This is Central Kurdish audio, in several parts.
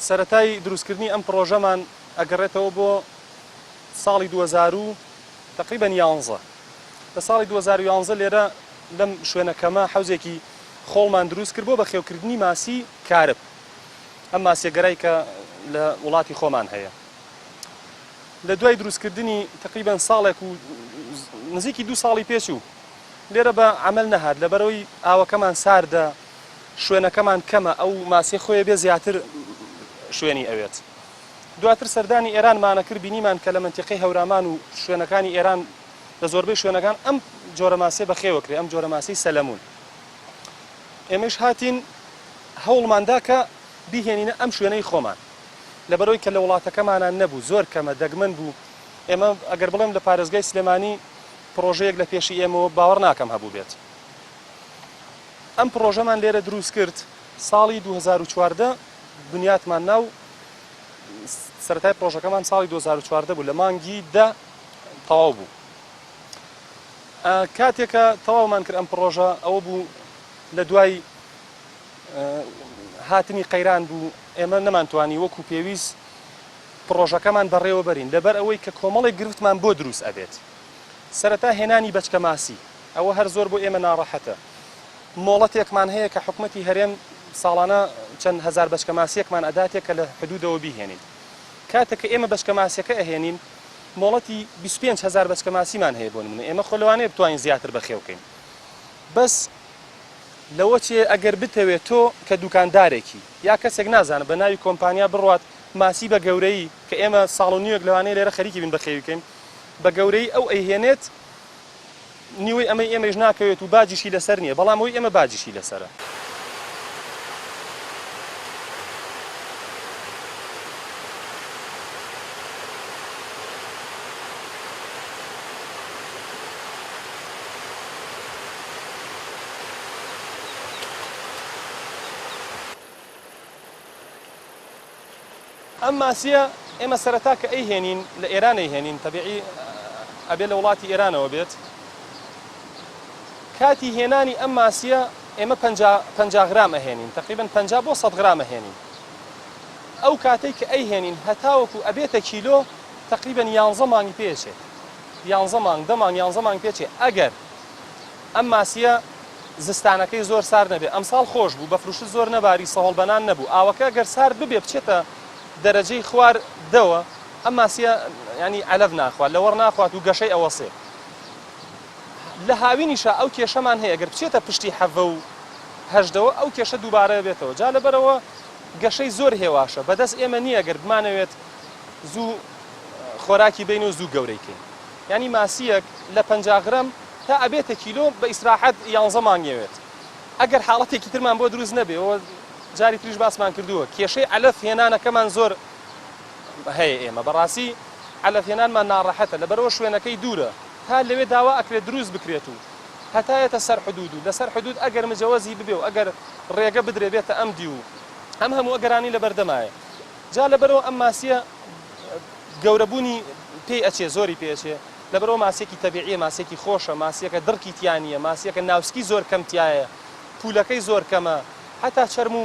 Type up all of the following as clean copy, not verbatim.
سەرەتای دروستکردنی ئەم پڕۆژەمان ئەگەڕێتەوە بۆ ساڵی 2000 و تقریبا 11 لە ساڵی 2011 لێرە لەم شوێنە کەمە حەوزێکی خۆڵمان دروست کرد بۆ بەخێوکردنی ماسی کارپ ئەم ماسیەگەرای کە لە وڵاتی خۆمان هەیە لە دوای دروستکردنی تقریبا ساڵێک و نزیکی دوو ساڵی پێچوو لێرە بە عمل نەهات لەبەرەوەی ئاوەکەمان ساردە شوێنەکەمان کەمە ئەو ماسیە خۆیە بێ زیاتر شوێنی ئەوێت. دواتر سەردانی ئێرانمانە کرد بینیمان کە لە مەنتیقەی هەورامان و شوێنەکانی ئێران لە زۆربەی شوێنەکان ئەم جۆرە ماسیە بەخێوە کرێ ئەم جۆرە ماسی سەلەمون. ئێمەش هاتین هەوڵمان دا کە بیهێنینە ئەم شوێنەی خۆمان. لەبەرئەوەی کە لە وڵاتەکەمانا نەبوو زۆر کەمە دەگمەن بوو ئێمە ئەگەر بڵێم لە پارێزگای سلێمانی پڕۆژەیەک لە پێشی ئێمەوە باوەڕ ناکەم هەبووبێت. ئەم پڕۆژەمان لێرە دروست کرد ساڵی 2014 بنیاتمان نا و سەرەتای پڕۆژەکەمان ساڵی 2014 بوو لە مانگی دە تەواو بوو. کاتێکە تەواومان کرد ئەم پڕۆژە ئەوە بوو لە دوای هاتنی قەیران بوو ئێمە نەمانتوانی وەکو پێویست پڕۆژەکەمان بەڕێوە بەرین لەبەر ئەوەی کە کۆمەڵێک گرفتمان بۆ دروست ئەبێت سەرەتا هێنانی بەچکە ماسی ئەوە هەر زۆر بۆ ئێمە ناڕەحەتە. مۆڵەتێکمان هەیە کە حکومەتی هەرێم ساڵانە چەند هەزار بەچکە ماسییەکمان ئەداتێ کە لە حدودەوە بیهێنین. کاتێک کە ئێمە بەچکە ماسیەکە ئەهێنین مۆڵەتی 25 هەزار بەچکە ماسیمان هەیە بۆ نمونە ئێمە خۆ لەوانەیە بتوانین زیاتر بەخێو کەین بەس لەوە چێ ئەگەر بتەوێت تۆ کە دوکاندارێکی یا کەسێک نازانم بە ناوی کۆمپانیا بڕوات ماسی بە گەورەیی کە ئێمە ساڵ و نیوێک لەوانەیە لێرە خەریکی بین بەخێوی کەین بە گەورەیی ئەو ئەیهێنێت نیوەی ئەمەی ئێمەیش ناکەوێت و باجیشی لەسەر نییە، بەڵام ئەوەی ئێمە باجیشی لەسەرە. ئەم ماسیە ئێمە سەرەتا کە ئەیهێنین لە ئێران ئەیهێنین تەبیعی ئەبێ لە وڵاتی ئێرانەوە بێت کاتی هێنانی ئەم ماسیە ئێمە 50 غرام ئەهێنین تقریبا 50 بۆ 100 غرام ئەهێنین ئەو کاتێک کە ئەیهێنین هەتاوەکو ئەبێتە کیلۆ تقریبا 11 مانگی پێچێت 11 مانگ دە مانگ 11 مانگ پێچێت ئەگەر ئەم ماسیە زستانەکەی زۆر سارد نەبێ ئەمساڵ خۆش بوو بەفروشت زۆر نەباری سەهۆڵبەنان نەبوو ئاوەکە گەر سارد ببێ بچێتە دەرەجەی خوار دەوە ئەم ماسیە ینی عەلەف ناخوات لەوەڕ ناخوات و گەشەی ئەوەسێ لە هاوینیشا ئەو کێشەمان هەیە گەر بچێتە پشتی حەڤە و هەژدەوە ئەو کێشە دووبارە بێتەوە جا لەبەرەوە گەشەی زۆر هێواشە بەدەست ئێمە نییە گەر بمانەوێت زوو خۆراکی بین و زوو گەورەی کەین یانی ماسیەک لە 50 غرەم تا ئەبێتە کیلۆ بە ئیسراحەت یانزە مانگ ئەوێت ئەگەر حاڵەتێکی ترمان بۆ دروست نەبێ و جاری تریش باسمان کردووە کێشەی عەلەف هێنانەکەمان زۆر هەیە ئێمە بەڕاستی عەلەف هێنانمان ناڕەحەتە لەبەرەوە شوێنەکەی دوورە تا لەوێ داوا ئەکرێت دروست بکرێت و هەتایەتە سەر حدود و لەسەر حدود ئەگەر مجەوەزی ببێ و ئەگەر ڕێگە بدرێ بێتە ئەم دیو و ئەم هەموو ئەگەرانی لەبەردەمایە جا لەبەرەوە ئەم ماسیە گەورەبوونی پێی ئەچێ زۆری پێ ئەچێ لەبەرئەوە ماسیەکی تەبیعیە ماسیەکی خۆشە ماسیەکە دڕکی تیا نیە ماسیەکە ناوسکی زۆر کەم تیایە پولەکەی زۆر کەمە هەتا چەرم و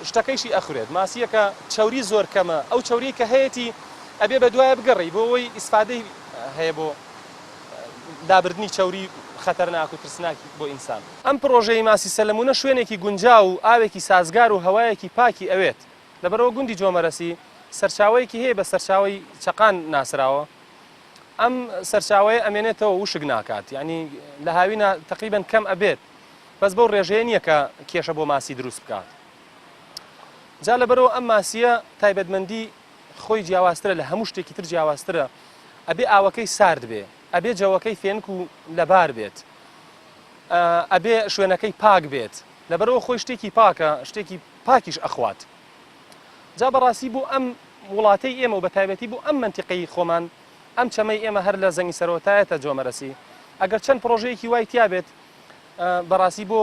شتەکەیشی ئەخورێت ماسیەکە چەوری زۆر کەمە ئەو چەوریەی کە هەیەتی ئەبێ بە دوایە بگەڕێی بۆ ئەوەی ئیسفادەی هەیە بۆ لابردنی چەوری خەتەرناک و ترسناک بۆ ئینسان. ئەم پڕۆژەی ماسی سەلەمونە شوێنێکی گونجاو و ئاوێکی سازگار و هەوایەکی پاکی ئەوێت لەبەرئەوە گوندی جۆمەرەسی سەرچاوەیەکی هەیە بە سەرچاوەی چەقان ناسراوە ئەم سەرچاوەیە ئەمێنێتەوە وشک ناکات یعنی لە هاوینە تقریبا کەم ئەبێت بەس بەو ڕێژەیە نییە کە کێشە بۆ ماسی دروست بکات جا لەبەرەوە ئەم ماسیە تایبەتمەندی خۆی جیاوازترە لە هەموو شتێکی تر جیاوازترە ئەبێ ئاوەکەی سارد بێ ئەبێ جەوەکەی فێنک و لەبار بێت ئەبێ شوێنەکەی پاک بێت لەبەرەوە خۆی شتێکی پاکە شتێکی پاکیش ئەخوات جا بەڕاستی بۆ ئەم. وڵاتەی ئێمە و بە تایبەتی بۆ ئەم مەنتیقەی خۆمان ئەم چەمەی ئێمە هەر لە زەنگی سەرەوە تایەتە جۆمەرەسی ئەگەر چەند پڕۆژەیەکی وای تیا بێت بەڕاستی بۆ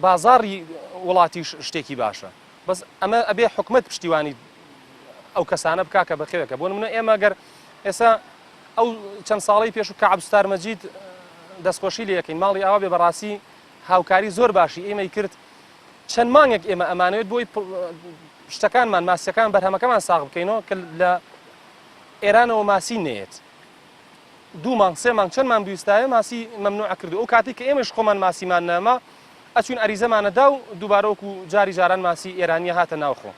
بازاڕی وڵاتیش شتێکی باشە بەس ئەمە ئەبێ حکومت پشتیوانی ئەو کەسانە بکا کە بەخێوێکە بۆ نمونە ئێمە گەر ئێستا ئەو چەند ساڵەی پێش و کە عەبدولستار مەجید دەستخۆشی لێ یەکەین ماڵی ئاوا بێ بەڕاستی هاوکاری زۆر باشی ئێمەی کرد چەند مانگێک ئێمە ئەمانەوێت بۆی شتەکانمان ماسیەکان بەرهەمەکەمان ساغ بکەینەوە کە لە ئێرانەوە ماسی نێت دوو مانگ سێ مانگ چەندمان بویستایە ماسی مەمنوع کرد و ئەو کاتێک کە ئێمەش خۆمان ماسیمان نەما ئەچوین ئەریزەمانە دا و دووبارە وەکو جاری جاران ماسی ئێرانیە هاتە ناوخۆ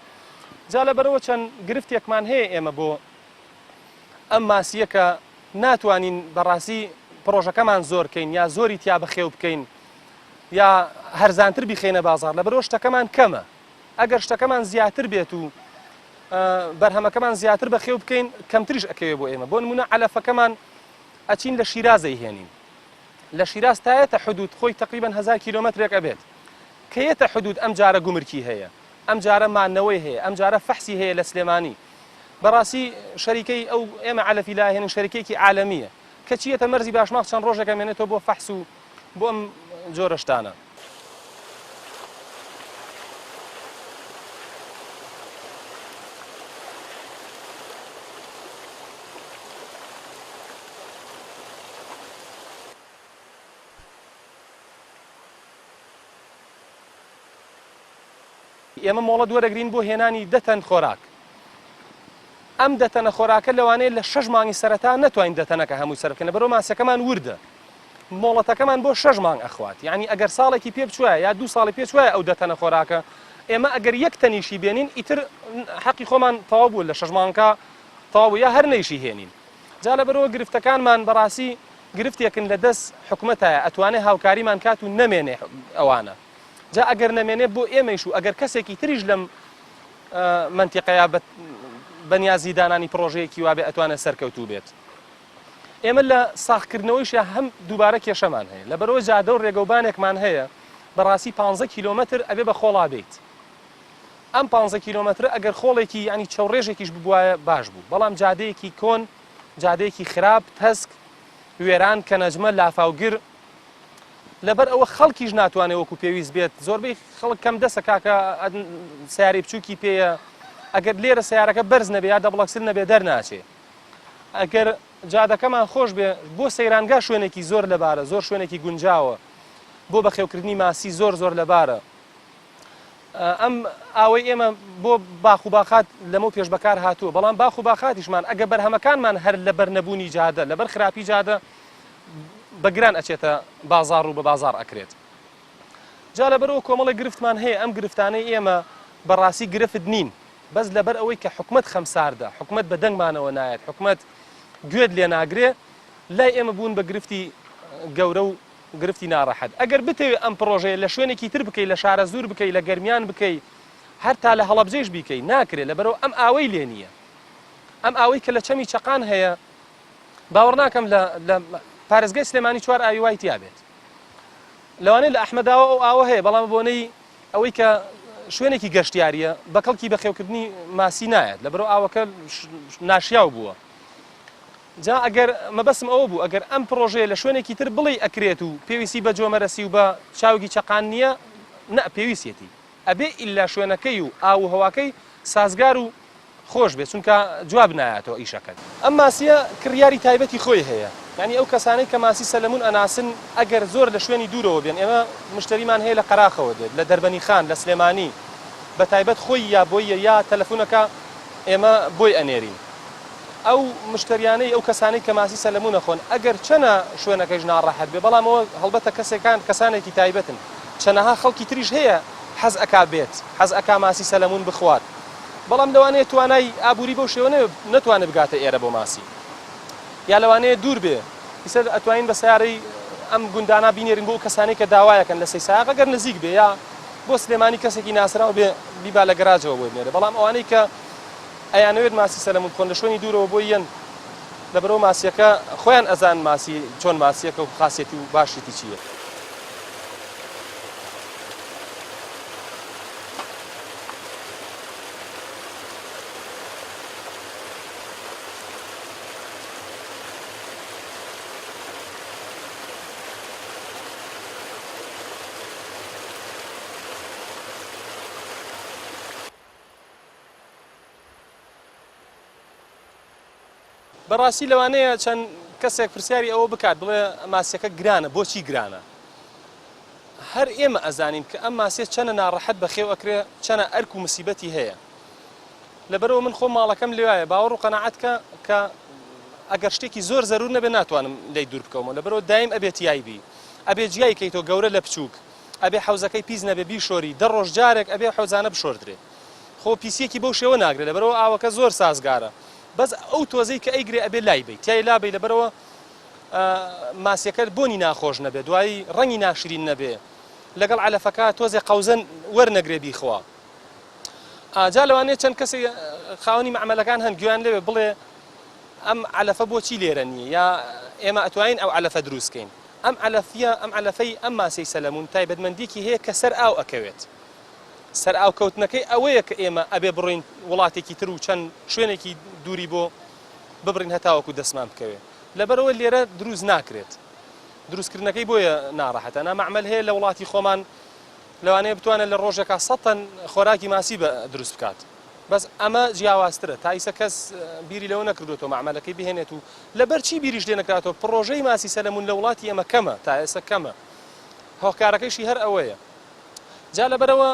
جا لەبەرەوە چەند گرفتێکمان هەیە ئێمە بۆ ئەم ماسیە کە ناتوانین بەڕاستی پڕۆژەکەمان زۆر کەین یا زۆری تیا بەخێو بکەین یا هەرزانتر بیخەینە بازار لەبەرەوە شتەکەمان کەمە ئەگەر شتەکەمان زیاتر بێت و بەرهەمەکەمان زیاتر بەخێو بکەین کەمتریش ئەکەوێ بۆ ئێمە بۆ نمونە عەلەفەکەمان ئەچین لە شیراز ئەیهێنین لە شیراز تایەتە حدود خۆی تقریبا هەزار کیلۆمەترێک ئەبێت کە یەتە حدود ئەم جارە گومرکی هەیە ئەم جارە مانەوەی هەیە ئەم جارە فەحسی هەیە لە سلێمانی بەڕاستی شەریکەی ئەو ئێمە عەلەفی لاهێنین شەریکێکی عالەمیە کە چیەتە مەرزی باشماخ چەند ڕۆژێک ئەمێنێتەوە بۆ فەحس و بۆ ئەم جۆرە شتانە. ئێمە مۆڵەت وەرەگرین بۆ هێنانی دە تەن خۆراک. ئەم دە تەنە خۆراکە لەوانەیە لە شەش مانگی سەرەتا نەتوانین دە تەنەکە هەمووی سەرف بکەین لەبەرئەوە ماسیەکەمان وردە. مۆڵەتەکەمان بۆ شەش مانگ ئەخوات یانی ئەگەر ساڵێکی پێ بچوایە یا دوو ساڵی پێ چوایە ئەو دە تەنە خۆراکە ئێمە ئەگەر یەک تەنیشی بێنین ئیتر حەقی خۆمان تەواو بوو لە شەش مانگەکە تەواو بوو یا هەر نەیشی هێنین جا لەبەرئەوە گرفتەکانمان بەڕاستی گرفتێکن لە دەست حکومەتایە ئەتوانێ هاوکاریمان کات و نەمێنێ ئەوانە جا ئەگەر نەمێنێ بۆ ئێمەیش و ئەگەر کەسێکی تریش لەم مەنتیقەیە بەنیازی دانانی پڕۆژەیەکی وابێ ئەتوانێت سەرکەوتوو بێت. ئێمە لە ساغکردنەوەیشیا هەم دووبارە کێشەمان هەیە لەبەرئەوە جادە و ڕێگەوبانێکمان هەیە بەڕاستی پانزە کیلۆمەتر ئەبێ بە خۆڵا بێیت ئەم پانزە کیلۆمەترە ئەگەر خۆڵێکی یانی چەوڕێژێکیش ببوایە باش بوو بەڵام جادەیەکی کۆن جادەیەکی خراپ تەسک وێران کەنەجمە لافاوگر لەبەر ئەوە خەڵکیش ناتوانێت وەکو پێویست بێت زۆربەی خەڵک کەم دەسە کاکە سیارەی بچووکی پێیە ئەگەر لێرە سیارەکە بەرز نەبێ یا دەبڵەکسل نەبێ دەرناچێ ئەگەر جادەکەمان خۆش بێ بۆ سەیرانگا شوێنێکی زۆر لەبارە زۆر شوێنێکی گونجاوە بۆ بەخێوکردنی ماسی زۆر زۆر لەبارە ئەم ئاوەی ئێمە بۆ باخ و باخات لەمە پێش بەکار هاتووە بەڵام باخ و باخاتیشمان ئەگە بەرهەمەکانمان هەر لەبەر نەبوونی جادە لەبەر خراپی جادە بەگران ئەچێتە بازار و بە بازار ئەکرێت جا لەبەرەوە کۆمەڵی گرفتمان هەیە ئەم گرفتانەی ئێمە بەڕاستی گرفت نین بەس لەبەر ئەوەی کە حکومەت خەمساردە، حکومەت بە دەنگمانەوە نایەت، حکومەت گوێت لێ ناگرێ، لای ئێمە بوون بە گرفتی گەورە و گرفتی ناڕەحەت. ئەگەر بتەوێ ئەم پڕۆژەیە لە شوێنێکی تر بکەی، لە شارەزوور بکەی، لە گەرمیان بکەی، هەر تا لە هەڵەبجەیش بیکەی، ناکرێ، لەبەرئەوە ئەم ئاوەی لێ نییە. ئەم ئاوەی کە لە چەمی چەقان هەیە، باوەڕ ناکەم لە لە پارێزگای سلێمانی چوار ئاوی وای تیا بێت. لەوانەیە لە ئەحمەداوە ئەو ئاوە هەیە، بەڵام بۆنەی ئەوەی کە شوێنێکی گەشتیارییە بە کەڵکی بەخێوکردنی ماسی نایەت لەبەرئەوە ئاوەکە ناشیاو بووە جا ئەگەر مەبەستم ئەوە بوو ئەگەر ئەم پڕۆژەیە لە شوێنێکی تر بڵێی ئەکرێت و پێویستی بە جۆمەرەسی و بە چاوگی چەقان نییە نە پێویستیەتی ئەبێ ئیلا شوێنەکەی و ئاو و هەواکەی سازگار و خۆش بێت چونکە جواب نایاتەوە ئیشەکەت. ئەم ماسیە کڕیاری تایبەتی خۆی هەیە یانی ئەو کەسانەی کە ماسی سەلەمون ئەناسن ئەگەر زۆر لە شوێنی دوورەوە بێن ئێمە مشتەریمان هەیە لە قەراخەوە دێت لە دەربەنیخان لە سلێمانی بە تایبەت خۆی یا بۆیە یا تەلەفونەکە ئێمە بۆی ئەنێرین ئەو مشتەریانەی ئەو کەسانەی کە ماسی سەلەمون ئەخۆن ئەگەر چەنە شوێنەکەیش ناڕەحەت بێ بەڵام ئەوە هەڵبەتە کەسێکان کەسانێکی تایبەتن چەنەها خەڵکی تریش هەیە حەز ئەکا بێت حەز ئەکا ماسی سەلەمون بخوات بەڵام لەوانەیە توانای ئابووری بەو شێوە نەبێت نەتوانێت بگاتە ئێرە بۆ ماسی یا لەوانەیە دوور بێ ئیسە ئەتوانین بە سەیارەی ئەم گوندانە بینێرین بۆ ئەو کەسانەی کە داوایەکەن لە سەیسایەق ئەگەر نزیک بێ یا بۆ سلێمانی کەسێکی ناسراو بێ بیبا لە گەراجەوە بۆی بنێرێ بەڵام ئەوانەی کە ئەیانەوێت ماسی سەلەمون بخۆن لە شوێنی دوورەوە بۆی یەن لەبەرئەوە ماسیەکە خۆیان ئەزان ماسی چۆن ماسیەکە و خاسێتی و باشیتی چییە. بەڕاستی لەوانەیە چەند کەسێک پرسیاری ئەوە بکات بڵێ ماسیەکە گرانە بۆچی گرانە؟ هەر ئێمە ئەزانین کە ئەم ماسیە چەنە ناڕەحەت بەخێو ئەکرێ چەنە ئەرک و مسیبەتی هەیە لەبەرئەوە من خۆم ماڵەکەم لێوایە باوەڕ و قەناعەت کە کە ئەگەر شتێکی زۆر زەرور نەبێ ناتوانم لێی دوور بکەومەوە لەبەرئەوە دایم ئەبێ تیای بی ئەبێ جیای کەیتەوە گەورە لە بچووک ئەبێ حەوزەکەی پیس نەبێ بیشۆری دە ڕۆژ جارێک ئەبێ حەوزانە بشۆردرێ خۆ پیسیەکی بەو شێوە ناگرێ لەبەرئەوە ئاوەکە زۆر سازگارە بەس ئەو تۆزەی کە ئەیگرێ ئەبێ لای بەی تیای لابەی لەبەرئەوە ماسیەکە بۆنی ناخۆش نەبێ دوایی ڕەنگی ناشرین نەبێ لەگەڵ عەلەفەکە تۆزێ قەوزە وەرنەگرێ بیخوا جا لەوانەیە چەند کەسێک خاوەنی مەعمەلەکان هەن گوێیان لێ بڵێ ئەم عەلەفە بۆچی لێرە نییە یا ئێمە ئەتوانین ئەو عەلەفە دروست کەین ئەم عەلەفیە ئەم عەلەفەی ئەم ماسیەی سەلەمون تایبەتمەندیەکی هەیە کە سەر ئاو ئەکەوێت سەر ئاو کەوتنەکەی ئەوەیە کە ئێمە ئەبێ بڕۆین وڵاتێکی تر و چەند شوێنێکی دووری بۆ ببڕین هەتاوەکو دەستمان بکەوێ لەبەرئەوە لێرە دروست ناکرێت دروستکردنەکەی بۆیە ناڕەحەتە نا مەعمەل هەیە لە وڵاتی خۆمان لەوانەیە بتوانێت لە ڕۆژێکا سەد تەن خۆراکی ماسی بە دروست بکات بەس ئەمە جیاوازترە تا ئیسە کەس بیری لەوە نەکردوێتەوە مەعمەلەکەی بهێنێت و لەبەر چی بیریش لێ نەکراتەوە پڕۆژەی ماسی سەلەمون لە وڵاتی ئێمە کەمە تا ئێستا کەمە هۆکارەکەیشی هەر ئەوەیە جا لەبەرەوە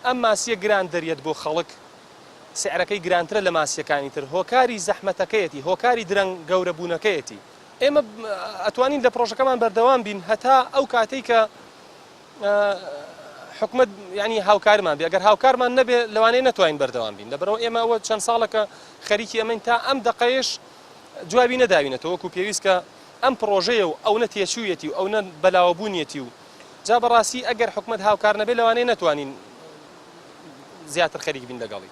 ئەم ماسیە گران دەریەت بۆ خەڵک سعرەکەی گرانترە لە ماسیەکانی تر هۆکاری زەحمەتەکەیەتی هۆکاری درەنگ گەورە بوونەکەیەتی. ئێمە ئەتوانین لە پڕۆژەکەمان بەردەوام بین هەتا ئەو کاتەی کە حکومەت یعنی هاوکارمان بێ ئەگەر هاوکارمان نەبێ لەوانەیە نەتوانین بەردەوام بین لەبەرەوە ئێمە ئەوە چەند ساڵەکە خەریکی ئەمەین تا ئەم دەقەیەش جوابی نەداوینەتەوە وەکو پێویست کە ئەم پڕۆژەیە و ئەونە تێچوویەتی و ئەونە بەلاوەبوونیەتی و جا بەڕاستی ئەگەر حکومەت هاوکار نەبێ لەوانەیە نەتوانین زیاتر خەریک بین لەگەڵی.